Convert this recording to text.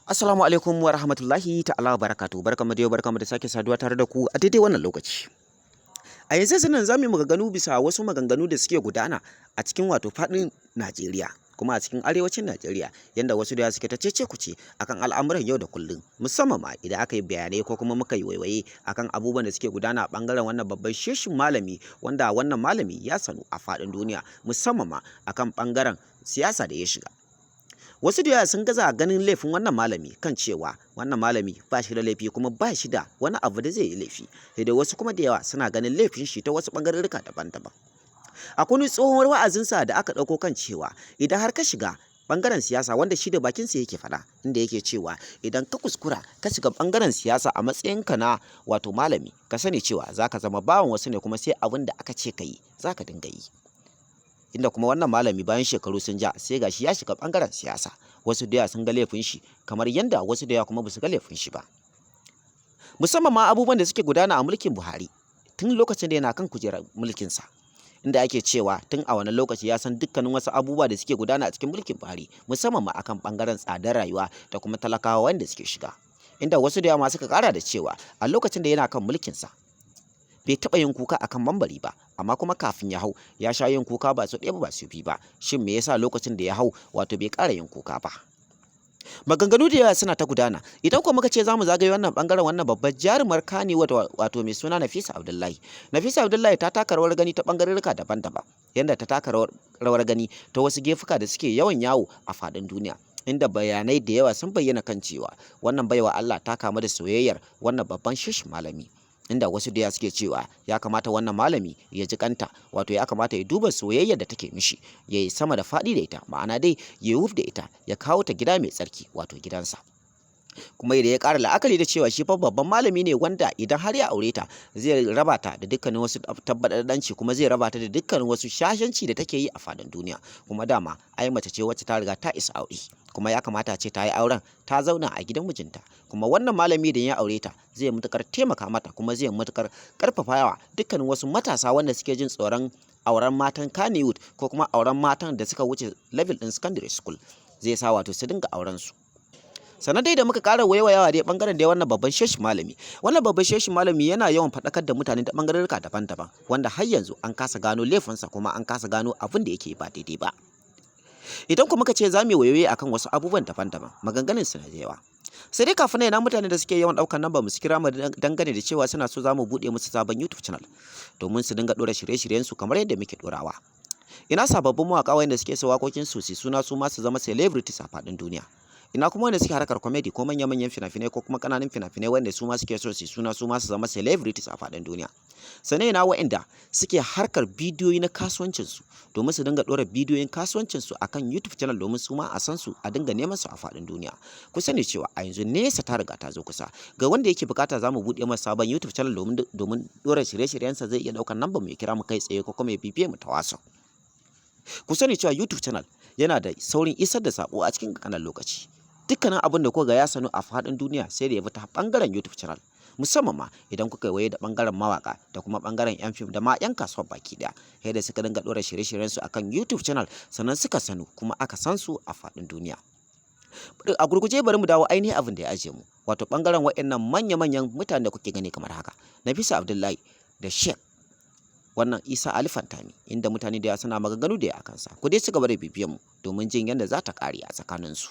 Assalamu alaikum wa rahmatullahi ta'ala wa barakatuhu. Barkanmu da yau, barkanmu da sake saduwa tare da ku a daidai wannan lokaci. A yanzu nan za mu yi maganganu bisa wasu maganganu da suke gudana a cikin wato faɗin Najeriya, kuma a cikin arewacin Najeriya, yanda wasu da suke ta cece kuce akan al'amuran yau da kullum, musamman ma idan aka yi bayanai ko kuma muka yi waiwaye akan abubuwan da suke gudana a ɓangaren wannan babban sheshin malami, wanda wannan malami ya sanu a faɗin duniya, musamman ma akan ɓangaren siyasa da ya shiga. Wasu da yawa sun gaza ganin laifin wannan malami kan cewa wannan malami ba shi da laifi kuma ba shi da wani abu da zai yi laifi, sai dai wasu kuma da yawa suna ganin laifin shi ta wasu ɓangarorika daban-daban. Akwai wani tsohon wa'azinsa da aka ɗauko kan cewa idan har ka shiga ɓangaren siyasa, wanda shi da bakinsa yake faɗa, inda yake cewa idan ka kuskura ka shiga ɓangaren siyasa a matsayinka na wato malami, ka sani cewa za ka zama bawan wasu ne, kuma sai abin da aka ce ka yi za ka dinga yi. Inda kuma wannan malami bayan shekaru sun ja, sai gashi ya shiga ɓangaren siyasa. Wasu da yawa sun ga laifin shi, kamar yanda wasu da yawa kuma ba su ga laifin shi ba, musamman ma abubuwan da suke gudana a mulkin Buhari tun lokacin da yana kan kujerar mulkinsa, inda ake cewa tun a wannan lokaci ya san dukkanin wasu abubuwa da suke gudana a cikin mulkin Buhari, musamman ma akan ɓangaren tsadar rayuwa da kuma talakawa wanda suke shiga. Inda wasu da yawa ma suka ƙara da cewa a lokacin da yana kan mulkinsa bai taɓa yin kuka akan mambari ba, amma kuma kafin ya hau ya sha yin kuka ba su ɗaya ba su biyu ba. Shin me yasa lokacin da ya hau wato bai ƙara yin kuka ba? Maganganu da yawa suna ta gudana. Idan kuma muka ce za mu zagaye wannan bangaren, wannan babbar jarumar Kannywood, wato mai suna Nafisa Abdullahi. Nafisa Abdullahi ta taka rawar gani ta bangarorika daban-daban, yanda ta taka rawar gani ta wasu gefuka da suke yawan yawo a faɗin duniya, inda bayanai da yawa sun bayyana kan cewa wannan baiwa Allah ta kamu da soyayyar wannan babban shish malami, inda wasu da suke cewa ya kamata wannan malami ya ji kanta, wato ya kamata ya duba soyayyar da take mishi, ya yi sama da faɗi da ita, ma'ana dai ya yi da ita, ya kawo ta gida mai tsarki, wato gidansa. Kuma idan ya ƙara la'akari da cewa shi fa babban malami ne, wanda idan har ya aure ta zai raba ta da dukkanin wasu tabbaɗaɗanci, kuma zai raba ta da dukkanin wasu shashanci da take yi a faɗin duniya. Kuma dama ai mace ce wacce ta riga ta isa aure, kuma ya kamata ce ta yi auren ta zauna a gidan mijinta. Kuma wannan malami da ya aure ta zai matuƙar taimaka mata, kuma zai matuƙar ƙarfafawa dukkanin wasu matasa wanda suke jin tsoron auren matan Kannywood ko kuma auren matan da suka wuce level ɗin secondary school, zai sa wato su dinga auren su. Sannan dai da muka ƙara waiwayawa dai ɓangaren dai wannan babban sheshi malami, wannan babban sheshi malami yana yawan faɗakar da mutane ta ɓangarorika daban-daban, wanda har yanzu an kasa gano laifinsa, kuma an kasa gano abin da yake ba daidai ba. Idan kuma muka ce za mu yi waiwaye akan wasu abubuwan daban-daban, maganganun su na da yawa. Sai dai kafin nan, mutane da suke yawan ɗaukar namba mu su kira mu dangane da cewa suna so za mu buɗe musu sabon YouTube channel domin su dinga ɗora shirye-shiryen su kamar yadda muke ɗorawa. Ina sababbin mawaƙa wanda suke so waƙoƙin su su suna, su ma su zama celebrities a faɗin duniya? Ina kuma wanda suke harkar comedy ko manya-manyan fina-finai ko kuma ƙananan fina-finai, wanda su ma suke so su suna, su ma su zama celebrities a faɗin duniya? Sannan ina waɗanda suke harkar bidiyoyi na kasuwancinsu domin su dinga ɗora bidiyoyin kasuwancinsu akan YouTube channel domin su ma a san su, a dinga neman su a faɗin duniya? Ku sani cewa a yanzu nesa ta riga ta zo kusa. Ga wanda yake bukata za mu buɗe masa sabon YouTube channel domin ɗora shirye-shiryensa, zai iya ɗaukar namba mu ya kira mu kai tsaye ko kuma ya bibiye mu ta WhatsApp. Ku sani cewa YouTube channel yana da saurin isar da sako a cikin ƙanƙanin lokaci. Dukkanin abin da kuka ga ya sanu a faɗin duniya, sai da ya bi ta ɓangaren YouTube channel, musamman ma idan kuka waye da ɓangaren mawaka da kuma ɓangaren 'yan fim da ma 'yan kasuwar baki ɗaya, sai da suka dinga ɗora shirye-shiryen su akan YouTube channel sannan suka sanu kuma aka san su a faɗin duniya. A gurguje bari mu dawo ainihin abin da ya ajiye mu, wato ɓangaren waɗannan manya-manyan mutanen da kuke gani kamar haka, Nafisa Abdullahi da Sheikh wannan Isa Ali Fantami, inda mutane da yawa suna maganganu da yawa akansa. Ku dai ci gaba da bibiyan mu domin jin yadda za ta ƙare a tsakaninsu.